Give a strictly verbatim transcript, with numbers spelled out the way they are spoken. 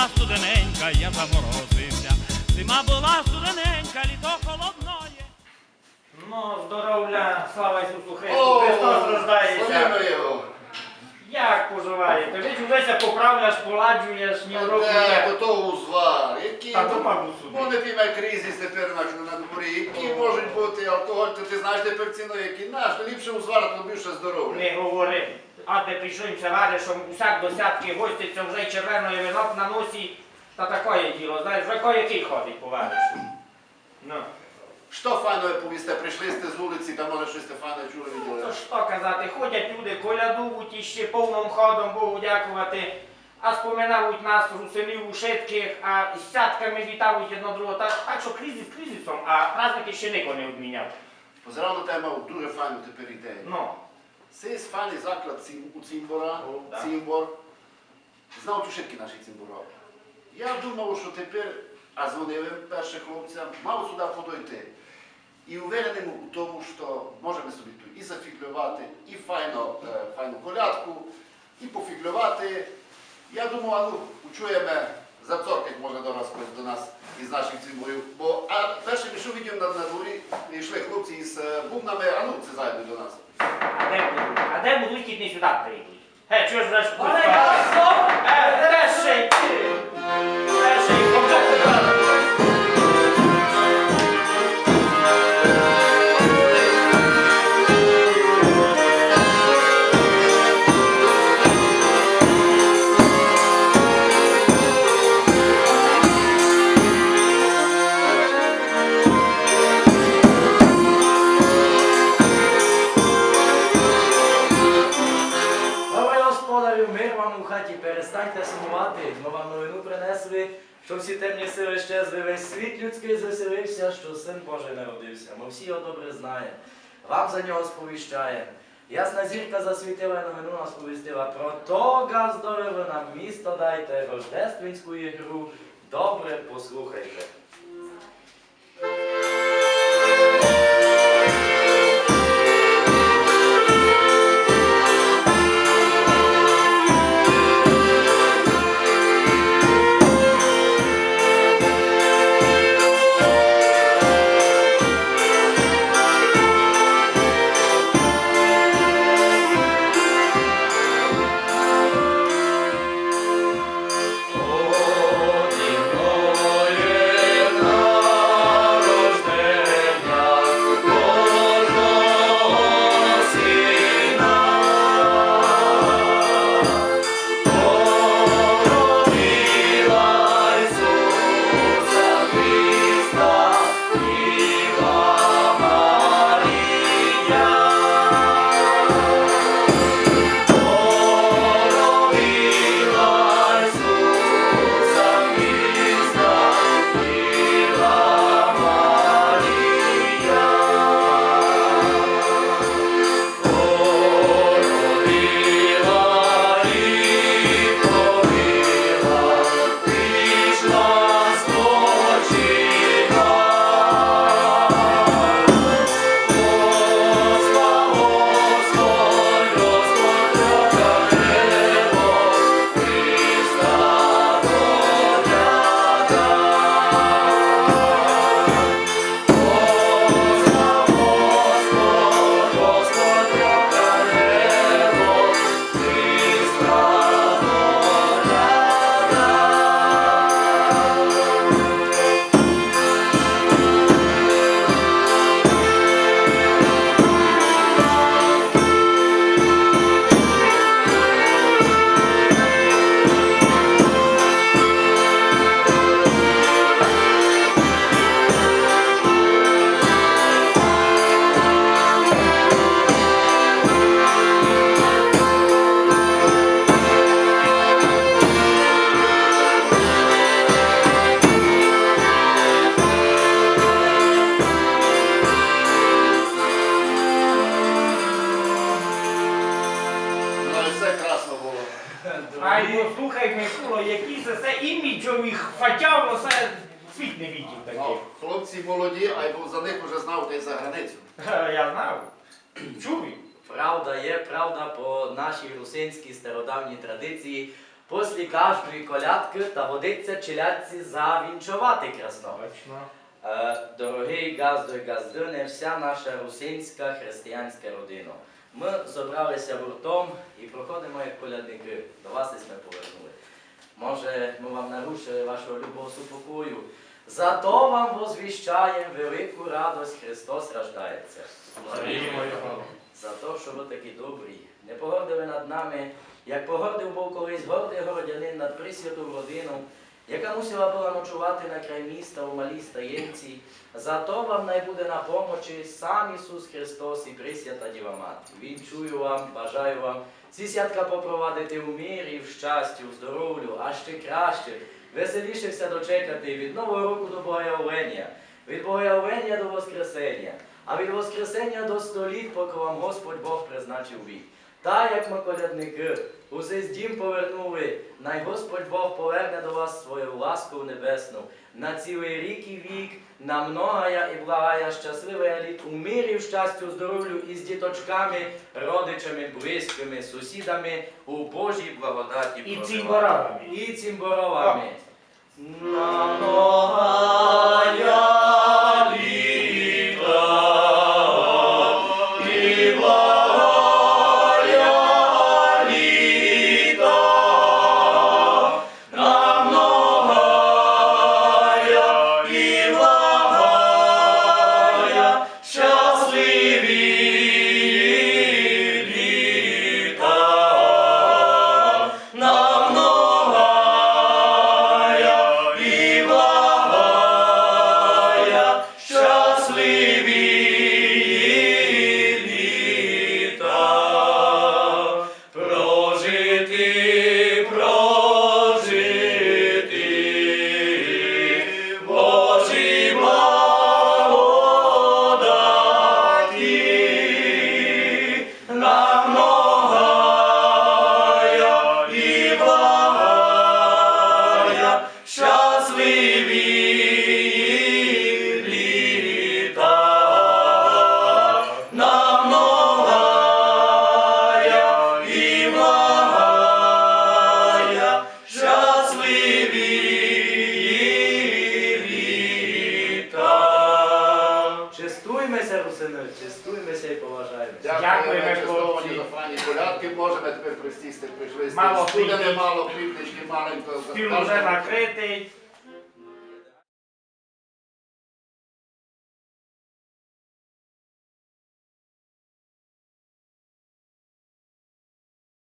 Студененька, я заморозився. Зима була студененька, літо холодноє. Ну, здоровля, слава Ісусу Христу, Христос рождається. Славімо його. Як поживаєте? Виджу, вже ся поправляш, поладжуєш, ні в року. Де, до того узвар. Які, та дома у собі. Вони пійме кризис тепер на, на дворі. Які можуть бути алкоголь, то ти знаєш тепер ціну, які наш, ліпше узвар, то більше здоров'я. Не говори. А де прийшов им ся варишом, усяк до сятки гостить, ся вже й червеноє вино на носі, та такоє діло, знаєш, вже кой якый ходить по варишу. Ну. Што файноє повісте? Прийшли сте з улиці, та може штось сте файне чули, виділи? Ну, то што казати, ходять люди, колядують іще повным ходом, Богу дякувати, а споминають нас, русинів, ушыткых, а з сятками вітають єдно другого, так, так што кризис кризисом, а праздникы ще нико не одміняв. Позирав на тебе, мав дуже файну тепер ідею. Ну. Се є файный заклад цим-, у Цімбора, о, так. Цімбор. Знавуть ушыткі наші цімборовы. Я думав, што тепер, а дзвонив им перше хлопцям, мав сюды подойти. І увереный у тому, што можеме собі туй і зафіґльовати, і файно, е, файну колядку, і пофіґльовати. Я думав, а ну, учуєме, зацоркать може дораз хтось до нас із наших цімборів. Бо, а перше, што видів на, на дворі, йшли хлопці із, е, бубнами, а ну, ци зайдуть до нас. А де будуть? А де будуть, кідь не сюды прийдуть? Гей, чуєш, вже ж... Е, де ще й ти? Де ще й... Слава Господарю, мир вам у хаті, перестаньте сумувати, мы вам новину принесли, што всі темні силы щезли, весь світ людськый звеселився, што Син Божий народився. Мы всі його добре знаєм, вам за нього сповіщаєм. Ясна зірка засвітила, новину нам сповістила. Про то, ґаздове, вы нам місто дайте, рождественську ігру добре послухайте. Ну, і се красно было. Ай, послухай, Миколо, які се, се іміджові фатявы, се світ не видів такых. Ну, хлопці молоді, айбо за них уже знав, та й за границю. Я знав. Чув. Правда є, правда, по нашій русинській стародавній традиції После каждої колядкы та годить ся челядци завінчовати красно. Точно. Е, дорогый ґаздо й ґаздыне, вся наша русинська християнська родино, мы зобрали ся гуртом і проходимо як колядникы. До вас сьме повернули. Може, мы вам нарушили вашого любого супокою. Зато вам возвіщаєм велику радость: Христос рождається. Славімо Його! За то, што вы такі добрі, не погордили над нами, як погордив быв колись гордый городянин над Пресвятов Родинов, яка мусила была ночовати на край міста у малій стаєнці. Зато вам най буде на помочи сам Ісус Христос і Пресвята Діва Мати. Вінчую вам, бажаю вам сі святка попровадити у мирі, в щастю, в здоровлю, а ще краще, веселіше ся дочекати від Нового року до Богоявленя, від Богоявленя до Воскресеня, а від Воскресеня до сто літ, покы вам Господь Бог призначив вік. Та, як мы, колядникы, у сись дім повернули, най Господь Бог поверне до вас свою ласку небесну на цілый рік і вік, на многая і благая щасливая літ у мирі, в щастю, здоровлю і з діточками, родичами, близькыми, сусідами у Божій благодаті. І проживати. Цімборовами. І цімборовами. На многая літа і благая літа, на многая і благая щасливі літа, на многая і благая щасливі літа. Прожити, прожити в Божій благодаті, на многая і благая щасливі літа, на многая і благая щасливі літа. Честуйме ся, русины, честуйме ся і поважайме ся. Дякуєме, дякуєме, хлопці. Честовані за файні колядкы. Можеме тепер присісти, прийшли. Мало студене, хліб, мало хлібничкы, маленько. Стіл уже накрытый.